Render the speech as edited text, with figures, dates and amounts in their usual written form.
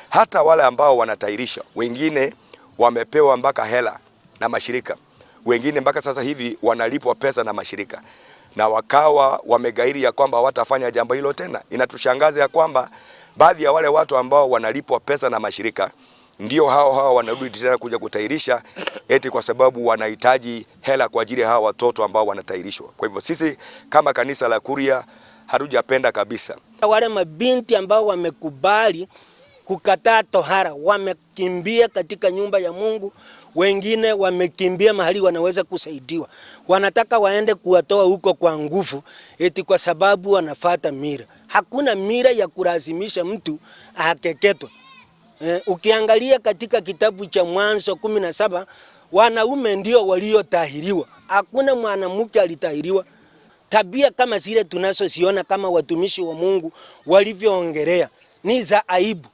Hata wale ambao wanatairisha, wengine wamepewa mpaka hela na mashirika, wengine mpaka sasa hivi wanalipwa pesa na mashirika, na wakawa wamegairi ya kwamba watafanya jambo hilo tena. Inatushangaza ya kwamba baadhi ya wale watu ambao wanalipwa pesa na mashirika ndio hao hao wanarudi tena kuja kutairisha eti kwa sababu wanahitaji hela kwa ajili ya hawa watoto ambao wanatairishwa. Kwa hivyo sisi kama kanisa la Kuria hatujapenda kabisa. Wale mabinti ambao wamekubali kukataa tohara wamekimbia katika nyumba ya Mungu, wengine wamekimbia mahali wanaweza kusaidiwa. Wanataka waende kuwatoa huko kwa nguvu, eti kwa sababu wanafata mira. Hakuna mira ya kulazimisha mtu akeketwe. Ukiangalia katika kitabu cha Mwanzo 17 wanaume ndio waliotahiriwa, hakuna mwanamke alitahiriwa. Tabia kama zile tunazoziona kama watumishi wa Mungu walivyoongelea ni za aibu.